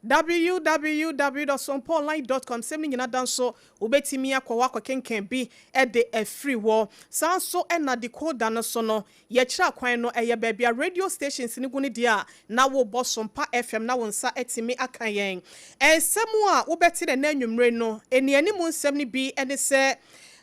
www.sompaonline.com Nsɛm no nyina da nso wobɛtumi akɔ hɔ akɔkenkan bi de afiri hɔ. Saa nso na decoder no so no, yɛkyerɛ akwan no, ɛyɛ baabi a radio stations no gu no deɛ a na wobɔ Sompa FM na wo nsa atumi aka yɛn. Nsɛm a wobɛte no ɛnnɛ anwummere no, nnianim nsɛm no bi ne sɛ,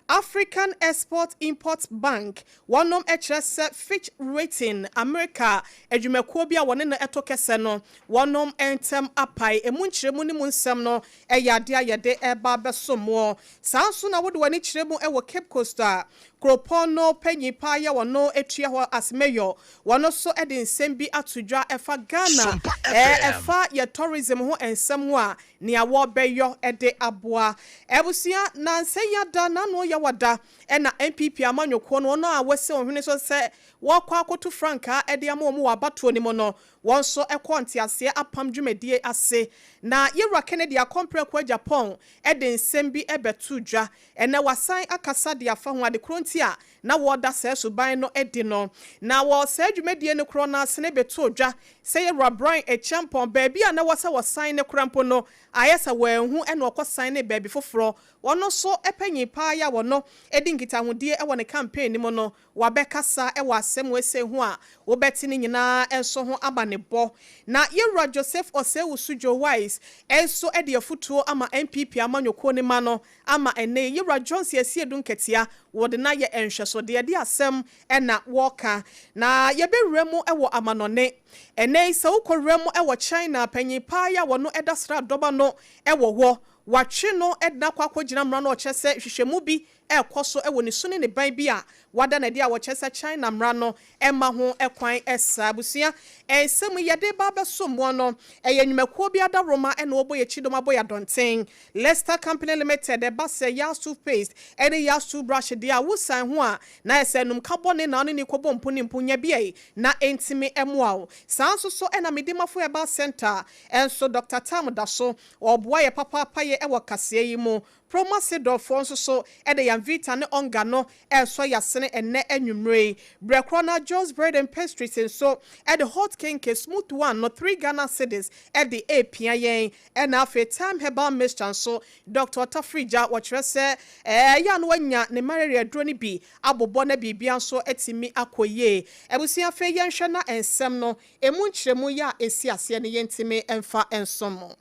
African Export Import Bank, wɔnom kyerɛ sɛ Fitch Rating, Amerika adwumakuo bi a wɔne no to kɛsɛ no, wɔnom ntam apae. Emu nkyerɛmu ne mu nsɛm no yɛ adeɛ a yɛde reba abɛsom moɔ. Saa nso na wode w'ani kyerɛ mu wɔ Cape Coast a, kuropɔn no panyin paa yɛ ɔno tua hɔ as Mayor, wɔno nso de nsɛm bi ato dwa ɛfa Ghana ɛfa yɛ tourism ho nsɛm ho a nea wɔbɛyɔ de aboa abusua. Nansa yi ada n'ano yawada na NPP amanyɔkuo no wɔn a wɔasi wɔn hwene so sɛ wɔrekɔ akɔtu frankaa de ama wɔn wɔ abatoɔ no mu no wɔn nso kɔɔ nteaseɛ apam dwumadie ase. Na Yɛwura Kennedy Akɔmprɛko Agyapong de nsɛm bi bɛtoo dwa. Ɛnnɛ wasan akasa de afa ho ade korɔ nti a na wɔreda saa suban no adi no. Na wɔ saa dwumadie no korɔ no ase no bɛtoo dwa sɛ Yɛwura Brian Acheampong baabi a na ɛwɔ sɛ wɔsan no koraa mpo no ayɛ sɛ wanhu na ɔkɔ san no baabi foforɔ. Ɔno nso panyin paa yi a ɔno di nkitahodie wɔ ne campaign no mu no Wɔabɛkasa wɔ asɛm wei ho a wobɛte ne nyinaa nso ho amanebɔ. Na Yɛwura Joseph Osei-Wusu Joe Wise nso de afutuo ama NPP amanyɔkuo no mma no ama ɛnnɛ yi Yɛwura Johnson Asiedu Nketia wɔde no ayɛ nhwɛsodeɛ de asɛm na wɔreka. Na yɛbɛwura mu wɔ amanɔne. Ɛnnɛ yi sɛ wokɔwura mu wɔ China panyin paa yi a wɔno da sraadɔm ano wɔ hɔ, wɔatwe no de no akɔ akɔgyina mmara no a ɔkyerɛ sɛ nhwehwɛmu bi rekɔ so wɔ ne su ne ne ban bi a wɔada no adi a wɔkyerɛ sɛ China mmara no mma ho kwan saa. Abusua nsɛm yi yɛde reba abɛsom mo no, ɛyɛ nnwumakuo bi adaworoma na wɔbɔ yɛn kyidɔm abɔ yɛn adɔnten. Lester Company Limited, ɛba sɛ Yas Toothpaste ne Yas Toothbrush deɛ a, wosan ho a, na ayɛ sɛ anumka bɔne na wo ne no rekɔbɔ mpo ne mpo nya bi a na ɛntumi mmoa wo. Saa nso so na Medimafo Herbal Centre nso, Doctor Tam da so, ɔreboa yɛ papaapa yɛ wɔ kaseɛ yi mu. Promasidorfoɔ nso so de Yanvita ne Onga no resɔ yasene ɛnnɛ anwummerɛ yi. Berɛ korɔ no ara Joe's Bread and Pastries nso de Hot Kenke, Smooth One no 3 Ghana Cedis de repia yɛn. Ɛna afei Thyme Herbal Mixture nso, Doctor Otafirigya wɔkyerɛ sɛ ɛyɛ a na wanya ne malaria aduro no bi abobɔ na biribiara nso atumi akɔ yie. Abusua afei yɛnhwɛ na nsɛm no ɛmu nkyerɛmu yɛ a ɛsi aseɛ no yɛntumi mfa nsom mo.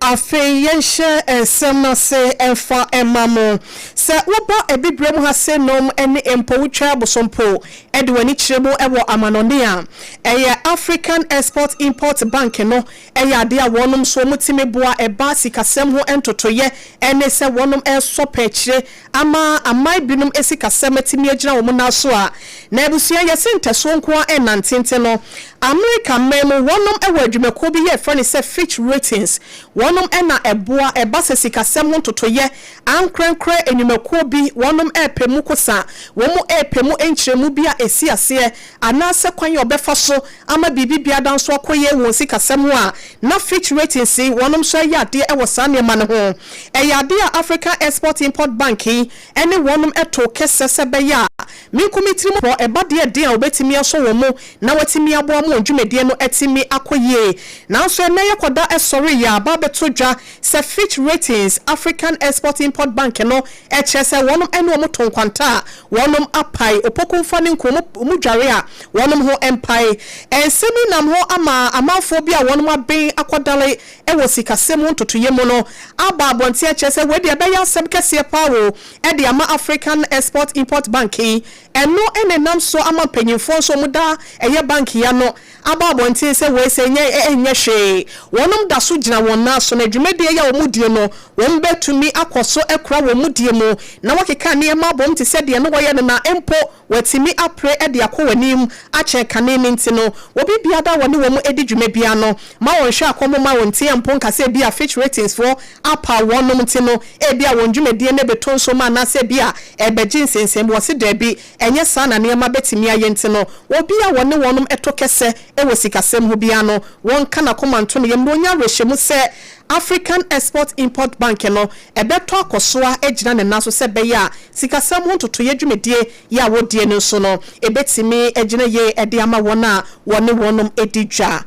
Afei yɛnhyɛ nsɛm no ase mfa mma mo. Sɛ woba Abibirem ha se nom ne mpo wotwa abosompo de w'ani kyerɛ mu wɔ amanɔne a, ɛyɛ African Export Import Bank no Ɛyɛ adeɛ a wɔnom nso wɔn tumi boa ɛba sikasɛm ho ntotoeɛ ɛne sɛ wɔnom ɛresɔ pɛkyire ama aman binom sikasɛm atumi agyina wɔn nan so a na abusua yɛse ntɛsoɔ nko ara ɛnnante nti no Amerika man mu wɔnom ɛwɔ adwumakuo bi yɛfrɛ no sɛ Fitch Ratings wɔnom ɛna ɛboa ɛba sɛ sikasɛm ho ntotoeɛ ankorɛnkorɛ nnwumakuo bi wɔnom ɛrepɛ mu kosa wɔn ɛrepɛ mu nkyerɛmu bi a ɛsi aseɛ anaasɛ kwan a wɔbɛfa so ama biribi biada nso akɔyɛ wɔn sikasɛm ho a, na Fitch Ratings yi wɔnom nso ɛyɛ adeɛ wɔ saa nneɛma no ho. Ɛyɛ adeɛ a African Export-Import Bank yi ne wɔnom too kɛsɛ sɛ ɛbɛyɛ a me nko me tirim pɔ ɛba deɛ den a wɔbɛtumi asɔ wɔn mu na wɔatumi aboa ma wɔn dwumadie no atumi akɔ yie. Nanso ɛnnɛ yɛkɔda sɔre yɛ a aba abɛto dwa sɛ Fitch Ratings, African Export-Import Bank no Ɛkyerɛ sɛ wɔnom ne wɔn to nkwanta a wɔnom apae, opoku mfa ne nku, wɔn dware a wɔnom ho mpae. Nsɛm yi nam hɔ ama amanfoɔ bi a wɔnom aben akɔdale wɔ sikasɛm ho ntotoeɛ mu no aba abɔnten akyerɛ sɛ wei deɛ ɛbɛyɛ asɛm kɛseɛ paa o de ama African Export Import Bank yi. Ɛno na ɛnam so ama mpanyinfoɔ nso wɔn da ɛyɛ bank yi ano aba abɔnten sɛ wei sɛ ɛnyɛ ɛnyɛ hwee. Wɔnom da so gyina wɔn nan so na dwumadie yi a wɔn die no wɔn bɛtumi akɔ so akura wɔn mudie mu na wɔakeka nneɛma abom te sɛ deɛ na wɔyɛ no na mpo wɔatumi apere de akɔ wɔn anim akyɛn kane no nti no obi biada a wɔne wɔn di dwuma biara no ma wɔnhwɛ akɔm mma wɔn nteɛ mpo nka sɛ ebia Fitch Ratings foɔ apaw wɔnom nti no ebia wɔn dwumadie no bɛtɔ nsuo mu anaasɛ ebia ɛrebɛgye nsensɛnmu. Wɔse daabi, ɛnyɛ saa na nneɛma bɛtumi ayɛ nti no obi a wɔne wɔnom to kɛsɛ. sɛ wɔ sikasɛm ho biara no, wɔnka n'akoma nto ne yam na ɔnya awerɛhyɛmu sɛ African Export Import Bank no ɛbɛtɔ akɔsoa agyina ne nan so sɛ ɛbɛyɛ a sikasɛm ho ntotoeɛ dwumadie yɛ a wɔdie no nso no ɛbɛtumi agyina yie de ama wɔn a wɔne wɔnom di dwa.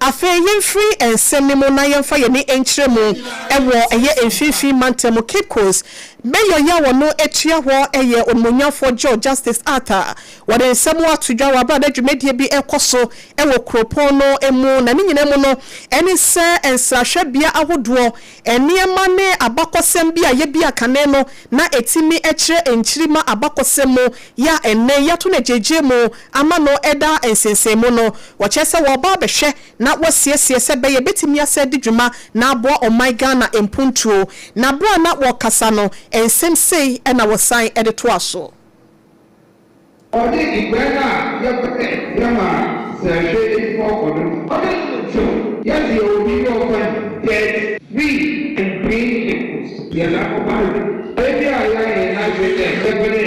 Afei yɛmfiri nsɛm no mu na yɛmfa yɛn ani nkyerɛ mu wɔ ɛyɛ Mfimfini Mantam mu, Cape Coast. Mayor yi a wɔno atua hɔ yɛ Onimuonyamfoɔ George Justice Arthur. Wɔde nsɛm ato dwa wɔ aberɛ a na dwumadie bi rekɔ so wɔ kuropɔn no mu, na ne nyinaa mu no ɛne sɛ nsrahwɛbea ahodoɔ, nneɛma ne abakɔsɛm bi a yɛbi a kane no na ɛtumi kyerɛ nkyirimma abakɔsɛm mu yɛ a ɛnnɛ yi yɛato no agyaagyaa mu ama no da nsensɛnmu no. Wɔkyerɛ sɛ wɔreba abɛhwɛ na wɔasiesie sɛ ɛbɛyɛ ɛbɛtumi asa adi dwuma na aboa ɔman Ghana mpuntuo. Na berɛ a na wɔrekasa no, nsɛm sei na wɔsan de toaa so. Ɔdze iguan a yɛpɛ dɛ yɛma sɛhwɛ edwuma kɔ do no, ɔno so yɛdze yɛ obi bi a ɔfa debt free and green Cape Coast. Yɛdze akɔba do. Beebi a yɛayɛ hɛn adwen dɛ yɛpɛ dɛ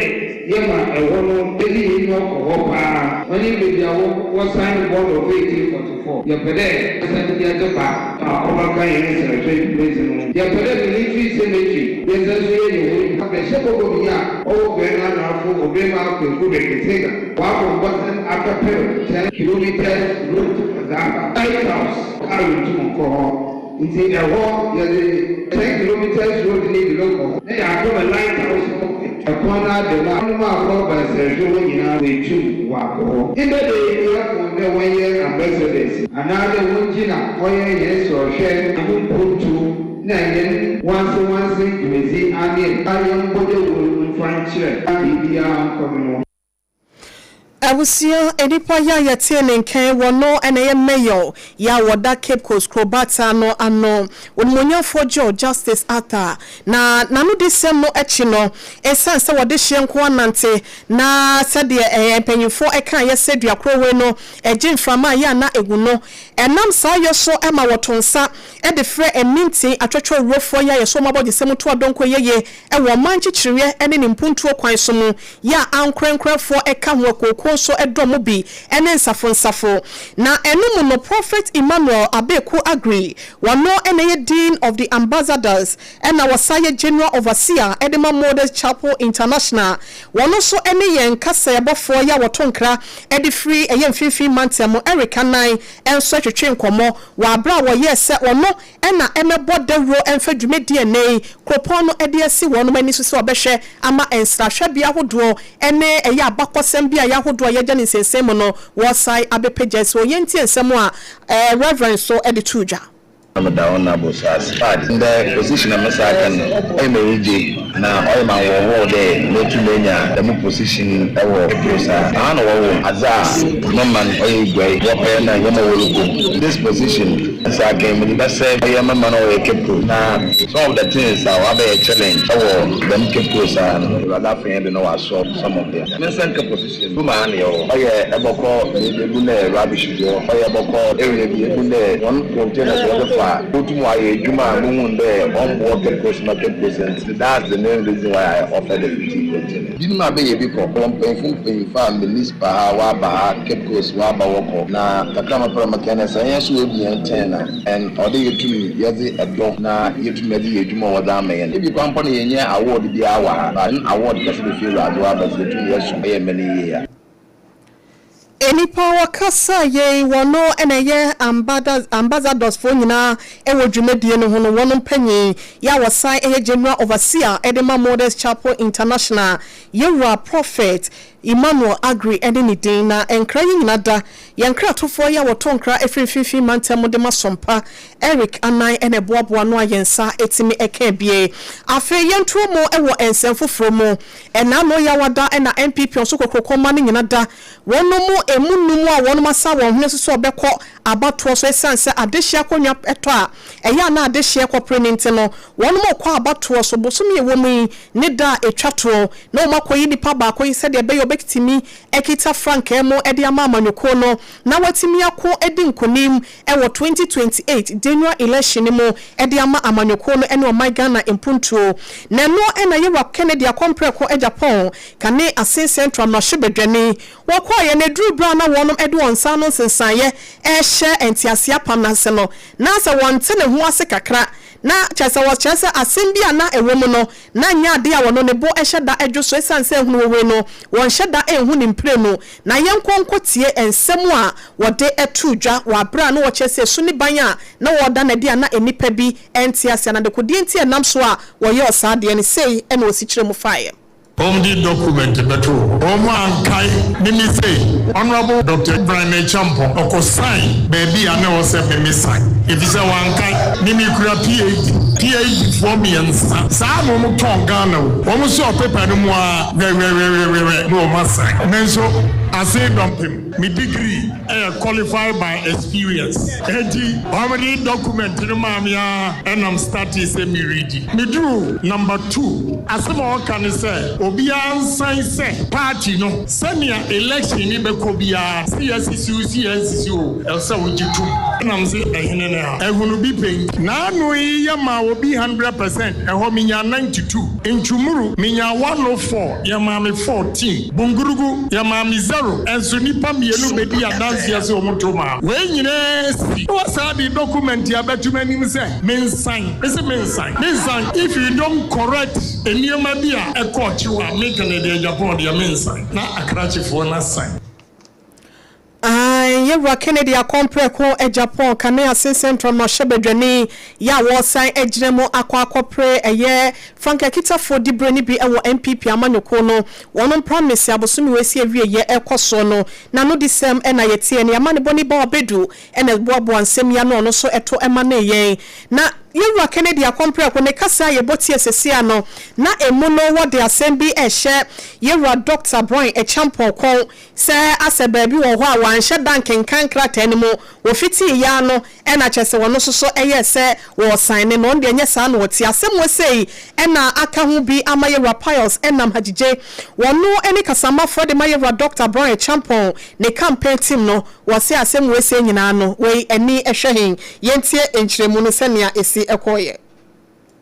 yɛma hɔ no yɛdze hɛn enyiwa kɔ hɔ paa, ɔnye beebi a wɔsigned Bond of 1844. Yɛpɛ dɛ yɛsan yɛdze ba ma ɔbɛka hɛn nsrahwɛ dwumadzi no ho. Yɛpɛ dɛ Military Cemetery yɛsan so yɛyɛ hɔ edwuma. Bɛhyɛ bɔbɔ bi a ɔwɔ Guɛn Anafo Obema Kweku Reketega ɔabɔ mbɔdzen akɛper 10 kilometres road dze aba Lighthouse kaar runntum nnkɔ hɔ ntsi ɛhɔ yɛdze 10 kilometres road ne bi rokɔ hɔ na yɛakɔma Lighthouse no kwan no ada mu a hɔn a wɔreba nsrahwɛ hɔ nyina woetum wɔakɔ hɔ. Ndɛ da yi yɛfon dɛ wɔnyɛ ambassadors anaadɛ wongyina ɔyɛ hɛn sɔhwɛ ho mpontu na hɛn wansewanse dwumadzi anee a yɛmbɔ dawur mfa nkyerɛ na biribiara nkɔ do no. Abusua, nnipa yi a yɛtee ne nka yi, wɔno na ɛyɛ Mayor yi a wɔda Cape Coast Kurobata no ano, Onimuonyamfoɔ George Justice Arthur. Na n'anodisɛm no akyi no, ɛsiane sɛ wɔde hyeɛ nko ara nante, na sɛdeɛ ɛɛ mpanyimfoɔ kaeɛ sɛ dua korɔ wei no gye mframa a ɛyɛ a na ɛwu no, ɛnam saa yɔ so ma wɔto nsa de frɛ Aminti atwɔtwɔwurofoɔ yi a yɛsɔ wɔn abɔgyesɛ mu to adɔnkɔ yɛye wɔ ɔman nkyekyereɛ ne ne mpuntuo kwan so mu yɛ a ankorɛnkorɛfoɔ ka ho akuokuo nso dɔ mu bi ne nsafo nsafo. Na ɛno mu no Prophet Emmanuel Abeku Aggrey, wɔno na ɛyɛ Dean of the Ambassadors ɛna wɔsan yɛ General Overseer de ma Modest Chapel International. Wɔno nso ne yɛn kasaeɛbɔfoɔ yi a wɔto nkra de firi ɛyɛ Mfimfini Mantam Eric Annan nso twetwe nkɔmmɔ wɔ aberɛ a wɔyɛɛ sɛ ɔno na ɛmɛbɔ dawuro mfa dwumadie a ɛnnɛ yi kuropɔn no de asi wɔnom ani so sɛ wɔbɛhwɛ ama nsrahwɛbea ahodoɔ ne ɛyɛ abakɔsɛm beaeɛ ahodoɔ a yɛagya ne nsɛnsɛn mu no wɔresan abɛpagya asi hɔ. Yɛntie nsɛm a Rev. Nso de too dwa. Na meda wo na bo so ase. But ndɛ position a me nsa aka no, ɔyɛ me enyigye na ɔyɛ me awerɛhow dɛ metum enya dɛm position yi wɔ April saa. Aha na wɔwoo me, adze a me man ɔyɛ Iguai wɔpɛ na ndzɛmba wɔrokɔ mu. This position nsa aka yi medze bɛsɛɛ ɔyɛ me man a ɔyɛ Cape Coast na some of the things a ɔabɛyɛ challenge wɔ dɛm Cape Coast ha no, Ewuradze afa hɛn do na ɔasolve some of them. Me nsa nka position. Gu maa ne yɛwɔ. Ɔyɛ ebɔkɔ beebi egu dɛ rubbish bi hɔ. Ɔyɛ ebɔkɔ area bi egu dɛ hɔn containers wɔdze fa a botum ɔayɛ edwuma a muhun dɛ ɔmmboa Cape Coast ma Cape Coast ntsi that's the main reason why I offered the 50 containers. Binom abɛyɛ bi kɔ. Ɔwɔ mpanyimfo mpanyimfo a municipal ha wɔaba ha, Cape Coast wɔaba wɔkɔ. Na kakra a mepɛ dɛ mekã nye dɛ sɛ hɛn so woebu hɛn ten a, and ɔwɔ dɛ yetum yɛdze dɔ na yetum yɛdze yɛ edwuma a wɔdze ama hɛn. Ebi koraa mpo no yennyɛ award biara wɔ ha, but hɛn award kɛse befi Ewuradze hɔ aba dze yetum yɛsom yɛ mba no yie a. Nnipa a wɔkasa yei wɔn no na ɛyɛ ambassadors foɔ nyinaa wɔ dwumadie no ho no wɔn mpanyin yɛ a wɔsan yɛ General Overseer de ma Modest Chapel International Yɛwura Prophet Emmanuel Aggrey ne ne din, na nkra yi nyina da yɛn nkratofoɔ yi a wɔtɔ nkra firi mfimfini mantam mu de ma Sompa Eric Anan na ɛboaboa ano a yɛn nsa tumi ka bie. Afei yɛntoɔ mu wɔ nsɛm foforɔ mu. Ɛna ano Yawada na NPP ɔso kokroko mma no nyina da wɔnom mu ɛmu num a wɔnom asa wɔn hwene so sɛ wɔbɛkɔ abatoɔ so ɛsiane sɛ adehyeɛ akonnwa tɔ a ɛyɛ a na adehyeɛ kɔpere no nti no wɔnom rekɔ abatoɔ so bosome a ɛwɔ mu yi ne da a ɛtwa toɔ na wɔn akɔyi nipa baako yi sɛdeɛ ɛbɛyɛ. wɔbɛtumi akita frankaa mu de ama amanyɔkuo no na watumi ako adi nkonim wɔ 2028 general election no mu de ama amanyɔkuo no ne ɔman Ghana mpuntuo. Na ɛno na Yewura Kennedy Akɔmprɛko Agyapong kane Asin Central mmarahyɛbadwani wɔkɔeɛ na ɛduruu berɛ a na wɔnom de wɔn nsa ano nsensaneeɛ rehyɛ nteaseɛ apam no ase no, na sɛ wɔnte ne ho ase kakra. Na kyerɛ sɛ wɔkyerɛ sɛ asɛm bi a na ɛwɔ mu no, na ɛnyɛ ade a wɔno ne bo hyɛ da dwo so esiane sɛ ahunuwowei no, wɔnhyɛ da nhu ne mprenu. Na yɛnkɔ nkɔtie nsɛm a wɔde too dwa wɔ bere a na wɔkyerɛ sɛ su ne ban a na wɔreda no adi a na nnipa bi nte ase anaa dekodeɛ nti a ɛnam so a wɔyɛɛ saa adeɛ no. Sei na wɔsi kyerɛ mu faeɛ. Wɔn de document bɛto hɔ. Wɔn ankae me me sei. Honourable Doctor Ibrahim Acheampong ɔkɔ sign baabi a na ɛwɔ sɛ me me sign efisɛ wankae me me kura PhD. PhD foɔ mmiɛnsa saa na wɔn tɔn Ghana o. Wɔn sɔɔ paper no mu ara wɛwɛwɛwɛwɛ na wɔn asign. Me nso Asee Dɔmpem. Me degree yɛ qualified by experience enti wɔde document no maa me ara ɛna me startee sɛ me readi. Me duruu number two, asɛm a wɔka ne sɛ obiara nsan sɛ party no sɛnea election no bɛkɔ biara sɛ yɛasisi o sɛ yɛansisi o ɛwɔ sɛ wogye tom. Ɛna me se ɛhene ne ha? Ɛhunu bi pɛ nti. N'ano yi yɛ maa obi 100%, ɛhɔ menyaa 92, Ntwumuru menyaa 104, yɛmaa me 14. Bungurugu, yɛmaa me zero, nso nnipa mmienu bɛdii adanseɛ sɛ wɔn to maa me. Wei nyinaa si na wɔsan de document abɛto m'anim sɛ mensan. Mese mensan? Mensan? If you don't correct nneɛma bi a ɛkɔɔ kyew a, me Kennedy Agyapong deɛ mensan. Na akrakyefoɔ no asan. Aane, Yɛwura Kennedy Akɔmprɛko Agyapong Kane Asin Central mmarahyɛbadwani yɛ a wɔresan agyina mu akɔ akɔpere ɛyɛ frankakitafoɔ diberɛ no bi wɔ NPP amanyɔkuo no wɔn mpramese abosome wei si awieɛ ɛrekɔ soɔ no n'anodisɛm na yɛteɛ ne amanebɔ ne Bawa Badu na ɛboaboa nsɛm yi ano ɔno nso ɛto manee yɛn na Yɛwura Kennedy Akɔmprɛko ne kasa a yɛbɔ tie seesei ano na ɛmu no wɔde asɛm bi rehyɛ Yɛwura Dɔkta Brian Acheampong kɔn Sɛ asɛ baabi wɔ hɔ a wɔanhyɛ da nkenkan krataa no mu, wɔfitii yɛ ara no na kyerɛ sɛ wɔno nso so ɛyɛɛ sɛ wɔresaene no, ɔno deɛ ɛnyɛ saa na ɔte. Asɛm wɔ sei na aka ho bi ama Yɛwura Pius nam hagyigye. Wɔno ne kasamafoɔ de ma Yɛwura Dɔkta Brian Acheampong ne campaign team no. Wɔse asɛm wei sei nyinaa no, wei ani hwɛ he? Yɛntie nkyerɛmu no sɛnea ɛsi kɔeɛ.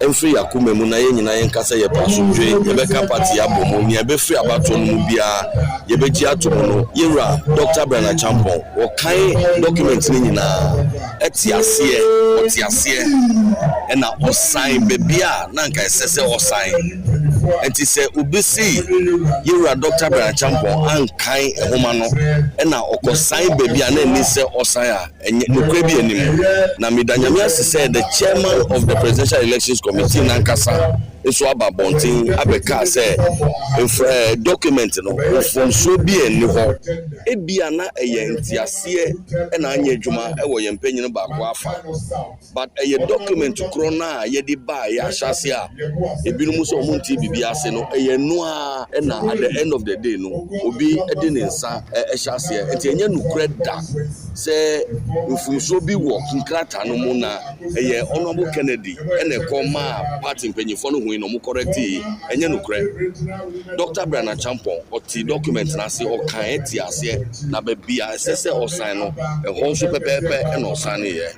Ɛmfiri yɛn akoma mu na yɛn nyinaa yɛnka sɛ yɛpɛ asomdwoe, yɛbɛka party abɔ mu, nea ɛbɛfiri abatoɔ no mu biara yɛbɛgye ato mu no, Yɛwura Dɔkta Brian Acheampong, ɔkan document no nyinaa, ɛte aseɛ, ɔte aseɛ, ɛna ɔsan baabi a na anka ɛsɛ sɛ ɔsan. Ɛnti sɛ obi se Yɛwura Dɔkta Brian Acheampong ankan nwoma no, ɛna ɔkɔsan baabi a na ɛnni sɛ ɔsan a, Ɛnyɛ, nokorɛ bi nni mu. Na meda Nyame ase sɛ the chairman of the Presidential Elections Committee no ankasa nso aba abɔnten abɛkaa sɛ mf ɛɛ document no, mfomsoɔ biara nni hɔ. Ebia na ɛyɛ nteaseɛ na anyɛ adwuma wɔ yɛn panyin baako afa. But ɛyɛ document korɔ no a yɛde baeɛ ahyɛaseɛ a ebinom sɛ wɔn nte biribi ase no, ɛyɛ ɛno ara na at the end of the day no obi de ne nsa hyɛ aseɛ. Nti ɛnyɛ nokorɛ da sɛ mfomsoɔ bi wɔ nkrataa no mu na ɛyɛ Honourable Kennedy na ɛkɔ maa party mpanyinfoɔ no hui na wɔn correctee. Ɛnyɛ nokorɛ. Doctor Brian Acheampong ɔte document no ase, ɔkaeɛ te aseɛ na baabi a ɛsɛ sɛ ɔsan no ɛhɔ nso pɛpɛɛpɛ na ɔsaneeɛ.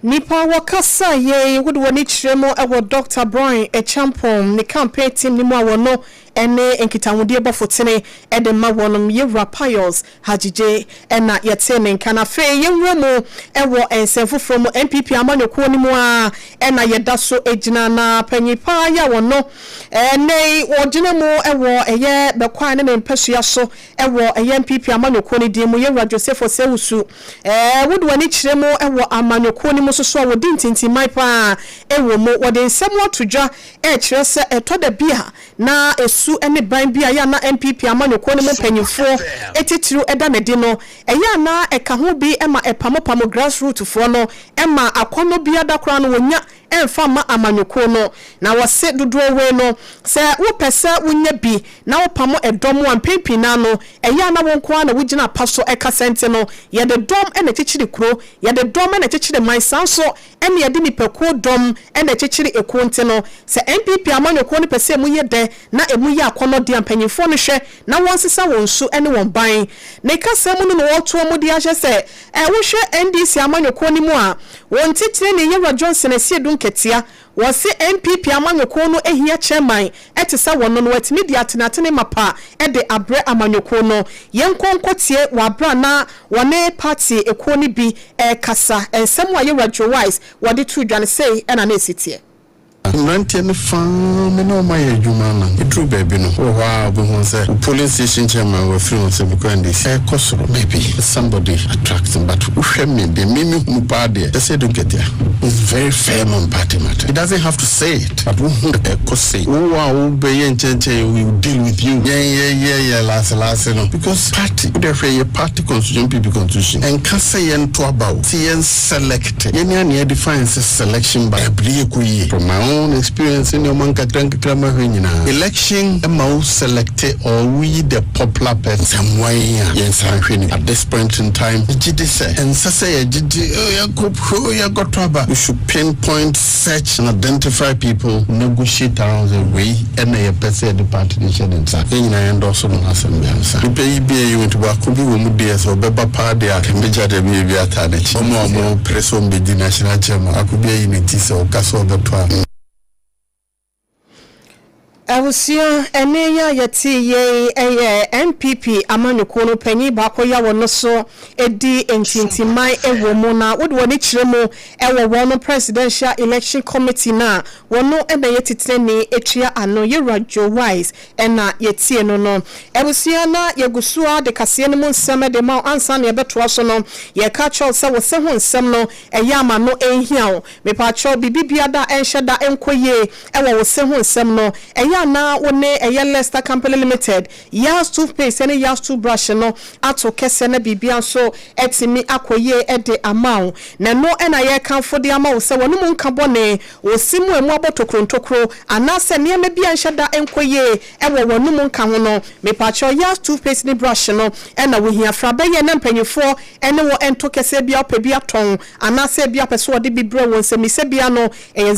Nnipa a wɔkasa yei wode wɔn ani kyerɛ mu wɔ Dɔkta Brian Acheampong ne campaign team no mu a wɔno ne nkitahodie bɔfo tene de ma wɔnom, Yewura Pius Hadzidze na yɛtee ne nka. Na afei yɛnwura mu wɔ nsɛm foforɔ mu, NPP amanyɔkuo no mu ara na yɛda so gyina na panyin paa yi a wɔno ɛnnɛ yi ɔgyina mu wɔ ɛyɛ Bɛkwae ne ne mpasua so wɔ ɛyɛ NPP amanyɔkuo no din mu, Yewura Joseph Osei-Owusu. Ɛɛ, wode w'ani kyerɛ mu wɔ amanyɔkuo no mu nso so a, wɔdi ntintimman pa ara wɔ mu. Wɔde nsɛm ato dwa rekyerɛ sɛ ɛtɔ da bi a na su ne ban bi a ɛyɛ a na NPP amanyɔkuo no mu mpanimfoɔ titiriw da no adi no, ɛyɛ a na ɛka ho bi ma ɛpamopamo grassroot foɔ no ma akɔnnɔ biara da koraa no wɔnya mfa mma amanyɔkuo no. Na wɔse dodoɔ wei no, sɛ wopɛ sɛ wonya bi na wopamo ɛdɔm a, mpɛn pii no ara no, ɛyɛ a na wo nko ara na wogyina apa so kasa nti no, yɛde dɔm na ɛkyekyere kuro, yɛde dɔm na ɛkyekyere man, saa nso Ɛne yɛde nipakuo dɔm ɛna ɛkyekyere ekuo. Nti no sɛ NPP amanyɔkuo no pɛ sɛ emu yɛ dɛ na emu yɛ akɔnɔ deɛ, mpanyinfoɔ no hwɛ na wɔn sesa wɔn su ɛne wɔn ban. Ne kasa mu no na wɔtoɔ mu de ahyɛ sɛ ɛwohwɛ NDC amanyɔkuo no mu a, wɔn titire ne Yɛwura Johnson Asiedu Nketea. Wɔsi NPP amanyɔkuo no ehia chairman ɛte sɛ wɔn no wɔatumi de atenatene mapa ɛde abrɛ amanyɔkuo no. Yɛn nkɔnkɔ tie wɔ abira na wɔne party ekuo no bi ɛrekasa. Nsɛm a Yɛwura Joe Wise wɔde to dwa no sei ɛna na esi teɛ. Mmeranteɛ no faa me na ɔma yɛ adwuma no, ɛduru baabi no wɔ hɔ a, wobɛhu sɛ wo polling station chairman wafiri ho sɛ mekɔ NDC, ɛkɔ soro. Maybe somebody attract, but wohwɛ me deɛ, me mehunu paa deɛ, ɛsɛ du Nketea is very firm on party matter. He doesn't have to say it, but wohu ɛkɔ sei, wowɔ a wobɛyɛ nkyɛnkyɛn, we will deal with you. Yɛn yɛ yɛ laase laase no, because party wode hwɛ yɛ party constitution, NPP constitution ɛnka sɛ yɛnto aba wo sɛ yɛn select yɛne aneɛ define sɛ selection by ɛbere yɛkɔ yie. From my own experience, ne ɔma nkakra nkakra ma hwɛ nyinaa, election ma wo select or woyi the popular person. Sɛ mmoa yɛn a, yɛnsan hwɛ ni. At this point in time, gye de sɛ ɛnsɛ sɛ yɛgyegye yɛkɔ yɛkɔtɔ aba. We should pinpoint, search and identify people, negotiate around the wei ɛna yɛpɛ sɛ yɛde party no hyɛ ne nsa. Yɛn nyinaa yɛndɔso no asɛm bia nsa nipa yi bi ayi nti baako bi wɔ mu deɛ, sɛ ɔbɛba paa deɛ a, kɛmbɛgya deɛ bi yɛ bi ataa n'akyi. Ɔmo a ɔmo pere sɛ ɔmo bɛdi national chairman ako bi ayi ne ti sɛ ɔka sɛ ɔbɛtɔ a. Abusua, ɛne yɛ a yɛte yei ɛyɛ NPP amanyɔkuo no panyin baako yɛ wɔ no so edi ntintiman ɛwɔ mu na wode wɔn kyerɛ mu ɛwɔ wɔn no Presidential Election Committee na wɔn no ɛna yɛ titenani etua ano, Yɛwura Joe Wise ɛna yɛtie no. Abusua, na yɛgu so a de kaseɛ no mu nsɛm ɛde ma ansa na yɛbɛtoa so no, yɛka kyerɛw sɛ wɔsɛ ho nsɛm no ɛyɛ ama no ɛnhia wo. Mepaakyɛw, biribi bia da ɛnhyɛ da ɛnkɔ yie ɛwɔ wo se ho nsɛm no, ɛyɛ anaa wo ne ɛyɛ Lester Company Limited Yas toothpaste ɛne Yas toothbrush no ato kɛseɛ na biribia nso ɛtumi akɔ yie ɛde ama wo. Na ɛno ɛna yɛrekamfo de ama wo sɛ wɔn mu nka bɔne wɔsi mu emu abɔ tokuro anaasɛ nneɛma bi a nhyɛ da nkɔ yie ɛwɔ wɔn mu nka ho no. Mepaakyɛw, Yas toothpaste ne brush no ɛna wohia fra bɛyɛ na mpanyinfoɔ ɛne wɔ ɛnto kɛseɛ bi a ɔpɛ bi atɔn anaasɛ bi apɛ so wɔde bi brɛ wɔn. Nsɛmisa bia no ɛyɛ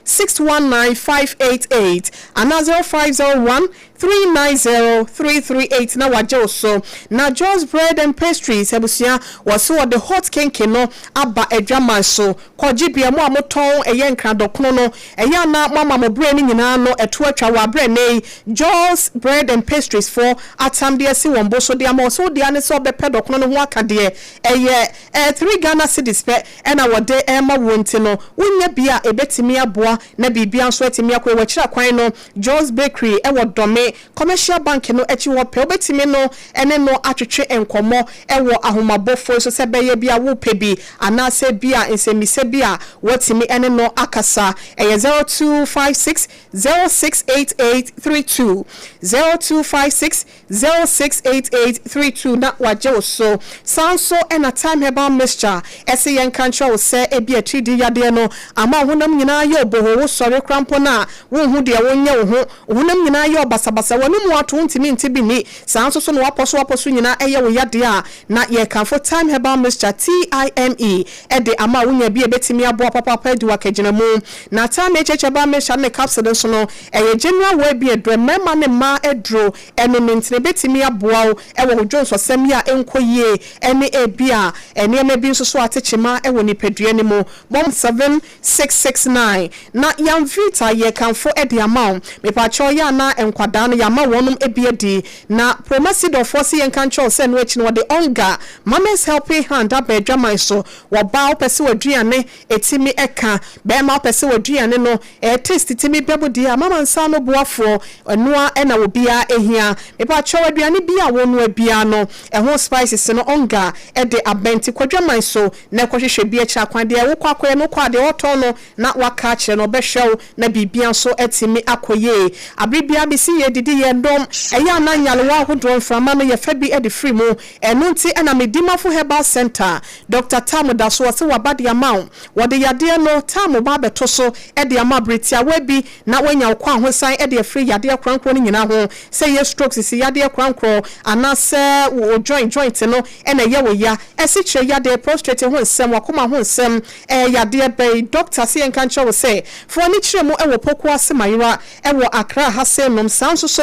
0501619588 anaa 0501390338 na wagye wo so. Na Jos Bread and Pastries, abusua, wɔso wɔde hot kenkey no aba adwaman so. Kɔgye bea mu a motɔn ɛyɛ nkradɔkono no, ɛyɛ ana mo ama mo berɛ no nyinaa no ɛto atwa wɔ aberɛ ne yi. Jos Bread and Pastries foɔ atam deɛ si wɔn bo so de ama wɔ so deɛ ne sɛ ɔbɛpɛ dɔkono no ho aka deɛ, ɛyɛ 3 Ghana cedis pɛ ɛna wɔde ɛma wɔn. Ti no wonya bi a ɛbɛtumi aboa na biribia nso atumi akɔ. Wɔakyerɛ akwan no, Jos Bakery ɛwɔ Dɔme Commercial Bank no akyi hɔ pɛ. Wobɛtumi no ɛne no atwetwe nkɔmmɔ ɛwɔ ahomabɔfoɔ so sɛ bɛyɛ bi a wopɛ bi anaasɛ bi a nsɛmmisa bi a wɔatumi ɛne no akasa. Ɛyɛ 0256 068832, 0256 068832 na wagye wo so. Saa nso ɛna Time Herbal Mixture ɛsɛ yɛn ka nkyerɛ wo sɛ ebi akyiri yadeɛ no ama wo honam nyinaa yɛ ɔboho, wo sɔre kora mpo no a wonhu deɛ wonyɛ wo ho, wo honam nyinaa yɛ ɔbasabasa, wɔne mu ato ntumi nte bi ni. Saa nso so na wapɔ so wapɔ so nyinaa ɛyɛ wo yadeɛ a, na yɛkamfo Time Herbal Mixture, TIME, ɛde ama wonya bi a ɛbɛtumi aboa papaapa adi wakagyina mu. Na Time HH Herbal Mixture ne capsule nso no ɛyɛ general well-being aduro, mmarima ne mmaa aduro. Ɛno no ntina ɛbɛtumi aboa wo ɛwɔ wo dwonsɔsɛm yi a ɛnkɔ yie ɛne ebi a nneɛma bi nso so atekyema ɛwɔ nipadua no mu. Bɔm 7669. Na Yamvita yɛ kamfo ɛde ama wo. Mepaakyɛw, yɛ ana nkwadaa no yɛama wɔnom ebi adi. Na Promasidɔfoɔ sɛ yɛnka nkyɛw sɛ no akyi no wɔde Onga Mama's Helping Hand aba adwaman so. Wɔbaa wopɛ sɛ w'aduane ɛtumi ɛka, bɛrima wopɛ sɛ w'aduane no ɛyɛ taste tumi bɛbo deɛ a, mama nsa no boafoɔ ɛnoa ɛna obiara ehia. Mepaakyɛw, aduane bi a wɔnoa biara no ɛho spices no, Onga ɛde abɛnti kwadwaman so na ɛkɔhwehwɛ bi akyerɛ akwan. Deɛ wokɔ akɔyɛ no, wokɔ adeɛ wɔtɔn no na waka akyerɛ no, ɔbɛhwɛ wo na biribia nso atumi akɔ yie abere biara bɛsi yɛ. Yɛdidi, yɛnom, ɛyɛ a na nyarewa ahodoɔ, mframa no yɛfa bi de firi mu. Ɛno nti na Medimafo Herbal Centre, Dɔkta Tam da so, ɔse waba de ama wo. Wɔde yadeɛ no, Tam ba abɛto so de ama bere tiawa bi na woanya wo kwahosan de afiri yadeɛ korankorɔ no nyinaa ho, sɛ ɛyɛ stroke, sisi yadeɛ korankorɔ, anaasɛ wo joint, joint no na ɛyɛ wo ya, asikyire yadeɛ, prostrate ho nsɛm, w'akoma ho nsɛm, ɛyɛ yadeɛ bɛn? Dɔkta se yɛnka nkyerɛ wo sɛ, fa w'ani kyerɛ mu wɔ Pokuase Mayera wɔ Accra ha sei nom, saa nso so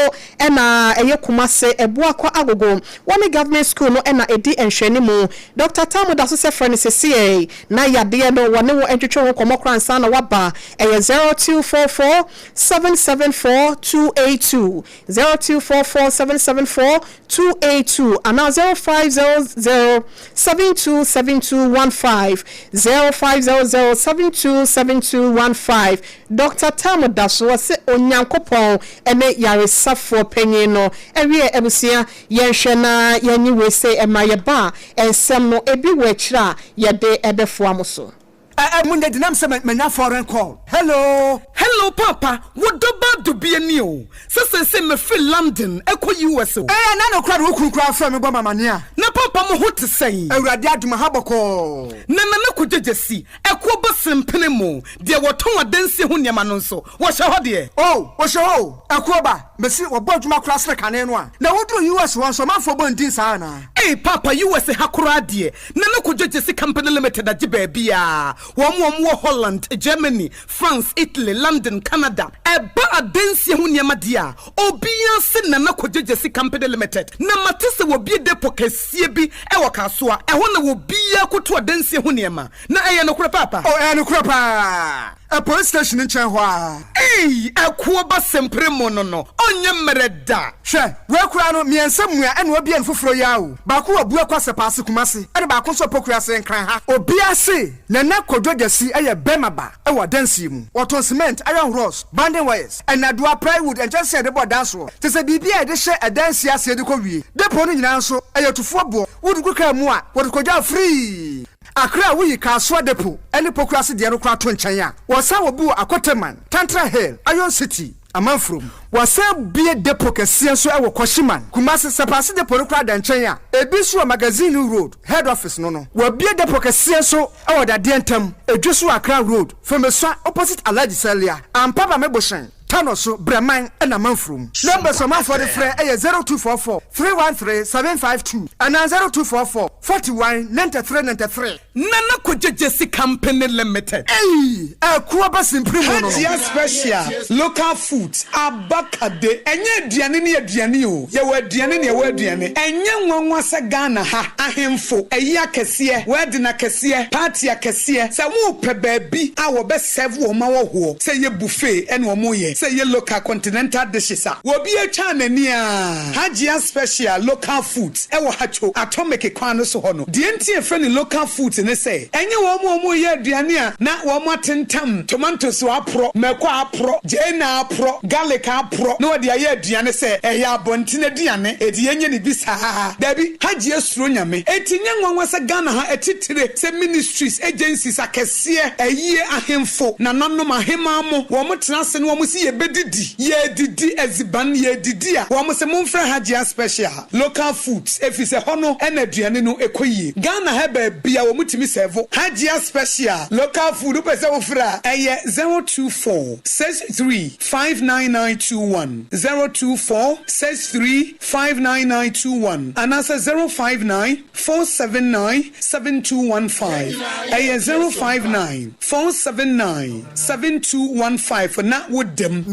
na ɛyɛ Kumase, Abuakwa Agogo, wɔne Government School no na ɛdi nhwɛanimu. Dɔkta Tamu da so sɛ frɛ no sesiei na yadeɛ no wɔne wo ntwetwe ho nkɔmmɔ koraa ansa na woaba. Ɛyɛ 0244 774 282, 0244 774 282 anaa 0500 727215, 0500 727215. Dɔkta Tam da so ɔse Onyankopɔn ne yaresafoɔ panyin no. Ɛwiɛ abusua yɛnhwɛ na yɛnye wei sei ɛma yɛba a nsɛm no ebi wɔ akyire a yɛde bɛfoa mo so. Ɛ ɛ mo nyɛ denam sɛ manya foreign call hello. Hello paapa wo dɔ ba dubia ni o sɛ sɛsɛ mafiri London ɛkɔ US o. Ɛɛ na nokora de wo kunu koraa frɛ me bɔ me amaneɛ a. Na paapa mo ho te sɛn. Awurade adom aha bɔkɔɔ. Na Nana Kwadwo Gyasi ɛkoɔ ba sempene mo deɛ wɔtɔn adansie ho nneɛma no nso wɔhyɛ hɔ deɛ. Oh wɔhyɛ hɔ o ɛkoɔ ba mesi wɔbɔ adwuma koraa sene kane no a. Na woduru US hɔ nso ɔmanfoɔ bɔ ndin saa anaa. Ei paapa US ha koraa deɛ Nana Kojo Gyasi Company Limited agye baabiara. Wɔn a wɔwɔ Holland, Germany, France, Italy, London, Canada. Ɛba adansie ho nneɛma deɛ a, obiara se Nana Kojo Gyasi Company Limited. Na mate sɛ wɔabue depot kɛseɛ bi wɔ Kasoa. Ɛhɔ na obiara kɔtu adansie ho nneɛma. Na ɛyɛ nokorɛ paapa? Oh, ɛyɛ nokorɛ paa. Ɛ police station no nkyɛn hɔ ara. Ei, ɛkoɔ ba sempere mo no no, ɔnyɛ mmerɛ da. Hwɛ, wei koraa no, mmiɛnsa mua ɛna wabue no foforɔ yi ara o. Baako wɔ Abuakwa Sɛpaase Kumasi, ɛna baako nso wɔ Pokuase Nkran ha. Obiara se Nana Kwadwo Gyasi yɛ bɛrima ba wɔ adansie mu. Wɔtɔn cement, iron rods, bonding wires, nnadewa, plywood, nkyɛnsee a yɛde bɔ dan soɔ, kyerɛ sɛ biribiara a yɛde hyɛ adansie aseɛ de kɔ wie. Depot no nyinaa nso, ɛyɛ tufoɔ boɔ. Wode gu kaa mu a, wɔde kɔgya free. Accra a woyi Kasoa Depot ne Pokuase deɛ no koraa to nkyɛn a, wɔsan wɔ bi wɔ Akoteman, Tantra Hill, Iron City, Amanfurom. Wɔasan abue depot kɛseɛ nso wɔ Kwashiman, Kumasi. Sɛpaase depot no koraa da nkyɛn a, ebi nso wɔ Magazine Road, Head Office no no. Wɔabue depot kɛseɛ nso wɔ Dadeɛ Ntam, Edweso Accra Road, Fomesua opposite Alhaji Salia, Ampaba Mebohyɛn. Tano so, Brɛman na Manfurom. Numbers a ɔmanfoɔ de frɛ yɛ 0244 313 752 anaa 0244 41 93 93. Nana Kwadwo Gyasi Company Limited. Eii ɛko aba simpiri mu no no. Hajia special local foods aba kade ɛnyɛ aduane ne aduane o yɛwɔ aduane ne yɛwɔ aduane ɛnyɛ nwanwa sɛ Ghana ha ahemfo ayi akɛseɛ wedding akɛseɛ party akɛseɛ sɛ mopɛ baabi a wɔbɛ serve wɔn ahɔhoɔ sɛ ɛyɛ buffet ɛna wɔn yɛ sɛ ɛyɛ local continental dishes a obi atwa n'ani aa Hajia special local foods ɛwɔ Hatcho atomic kwan no so hɔ no deɛ nti yɛfrɛ no local foods ne sɛ ɛnyɛ wɔn a wɔn yɛ aduane a na wɔn atentam tomatoes aporɔ mako aporɔ gyeene aporɔ garlic aporɔ na wɔde ayɛ aduane sɛ ɛyɛ abɔnten aduane eti yɛnyɛ ne bi saa dabi Hajia suro Nyame eti nyɛ nwanwa sɛ Ghana ha atitire sɛ ministries agencies akɛseɛ Seɛ, ayie, ahemfo, nananom, ahemaa mo, wɔn tena ase na wɔn se yɛbɛdidi, yɛredidi, adziban, yɛredidi a, wɔn se momfrɛ Hajia Special, local foods, efisɛ hɔ no na aduane no kɔ yie. Ghana ha baabia wɔn tumi sɛvo Hajia Special, local food, wopɛ sɛ wofrɛ a, ɛyɛ 024 63 59921, 024 63 59921, anaasɛ 059 479 7215 Ɛyɛ 059 479 7215 na wo dam.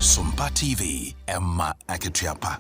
Sompa TV, Ɛma akatua pa.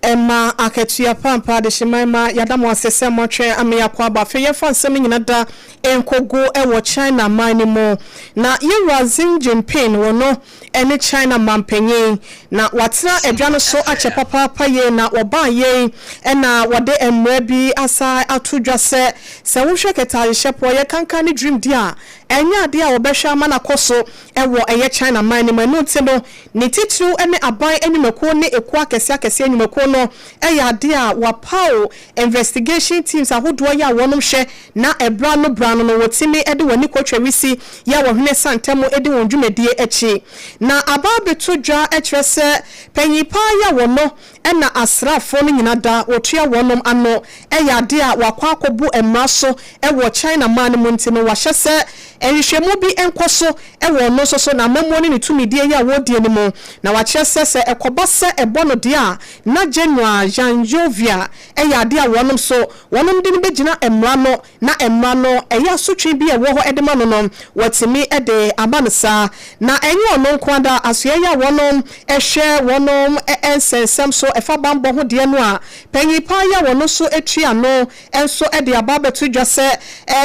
Ɛma akatua pa ampa. Adehyeman mma, yɛada mo ase sɛ moatwɛn ama yɛakɔ aba. Afei yɛmfa nsɛm no nyina da nkɔgu wɔ China man no mu. Na Yɛwura Xi Jinping, ɔno ne China manpanyin, na watena adwa no so akyɛ papaapa yie, na wɔbaa yei na wɔde mmara bi asan ato dwa sɛ, sɛ wohwɛ kɛtɛasehyɛ poɔ, yɛkankan ne dream di a, Ɛnyɛ adeɛ a wɔbɛhwɛ ama no akɔ so wɔ ɛyɛ China man no mu. Ɛno nti no, ne titiriw ne aban nnwumakuo ne ekuo akɛseɛ akɛseɛ nnwumakuo no yɛ adeɛ a wɔapaw investigation teams ahodoɔ yi a wɔnom hwɛ na ɛberɛ ano berɛ ano no wɔtumi de wɔn ani kɔtwa wisi yɛ a wɔhwene sa ntɛm di wɔn dwumadie akyi. Na aba abɛto dwa kyerɛ sɛ panyin paa yi a wɔno na asraafoɔ no nyina da wɔtua wɔnom ano yɛ adeɛ a wɔakɔ akɔbu mmara so wɔ China man no mu nti no wɔahyɛ sɛ nhwehwɛmu bi nkɔ so wɔ ɔno nso so n'amammuo ne ne tumidie yi a wɔredie no mu. Na wɔakyerɛ sɛ sɛ ɛkɔba sɛ ɛbɔ no deɛ a na General Zhang Youvia yɛ adeɛ a wɔnom nso wɔnom de no bɛgyina mmara no na mmara no ɛyɛ asotwe bi a ɛwɔ hɔ de ma no no wɔatumi de ama no saa. Na ɛnyɛ ɔno nko ara da asoɛeɛ yi a wɔnom hwɛ wɔnom nsɛnsɛm so ɛfa banbɔ ho deɛ no a panyin paa yi a wɔno nso tua ano nso de aba abɛto dwa sɛ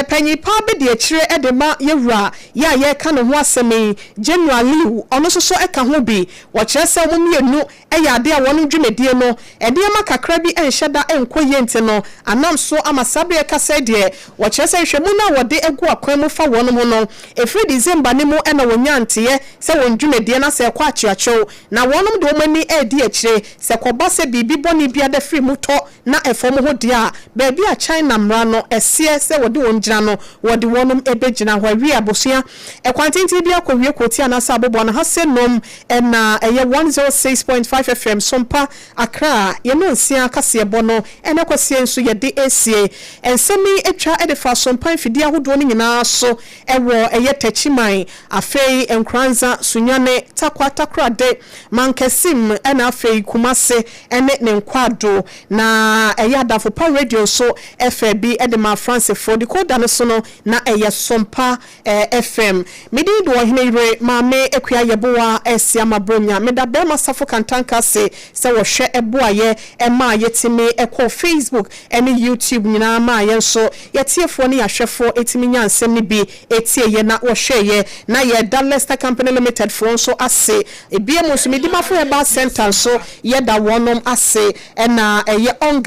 panyin paa bɛdi akyire de ma yɛwura yi a yɛreka ne ho asɛm yi, General Liu, ɔno nso so ka ho bi. Wɔkyerɛ sɛ wɔn mmienu yɛ adeɛ a wɔn dwumadie no nneɛma kakra bi nhyɛ da nkɔ yie nti no anam so ama saa berɛ yɛkasa yi deɛ wɔkyerɛ sɛ nhwɛmu no a wɔde agu akwan mu fa wɔn ho no ɛfiri December no mu na wɔnyaa nteɛ sɛ wɔn dwumadie no asɛ ɛkɔ akyeakyew na wɔnom de wɔn ani redi akyire sɛ kɔba sɛ biribi bɔne biara firi mu tɔ na ɛfam ho deɛ a, baabi a China mmara no seɛ sɛ wɔde wɔn gyina no, wɔde wɔnom bɛgyina hɔ. Awie abosua kwan tenten bi akɔwie Koti anaasɛ Aboboano ha sɛ nom na ɛyɛ 106.5 FM Sompa, Accra. Yɛn nonsia kaseɛbɔ no ɛnɛ kwasie nso yɛde resie. Nsɛm yi atwa de fa Sompa mfidie ahodoɔ no nyinaa so wɔ ɛyɛ Techiman, afei Nkoranza, Sunyani, Tarkwa, Takoradi, Mankasim ɛna afei Kumase ne ne nkwaado. Na ɛyɛ Adamfo Pa Radio nso fɛ bi de maa Fransefoɔ. Decoder no so no, na ɛyɛ Sompa FM. Me din de Ɔhene Yere Maame Akua Yeboah Asiamah Bronya. Meda Barima Safo Kantanka ase sɛ wɔhwɛ boa yɛ maa yɛtumi kɔɔ Facebook ne YouTube nyinaa maa yɛn nso yɛtiefoɔ ne yɛahwɛfoɔ tumi nyaa nsɛm no bi tieeɛ na wɔhwɛeɛ. Na yɛda Lester Company Limited foɔ nso ase. Ebia mu nso, Medimafo Herbal Centre nso yɛda wɔnom ase. Ɛna ɛyɛ Onga.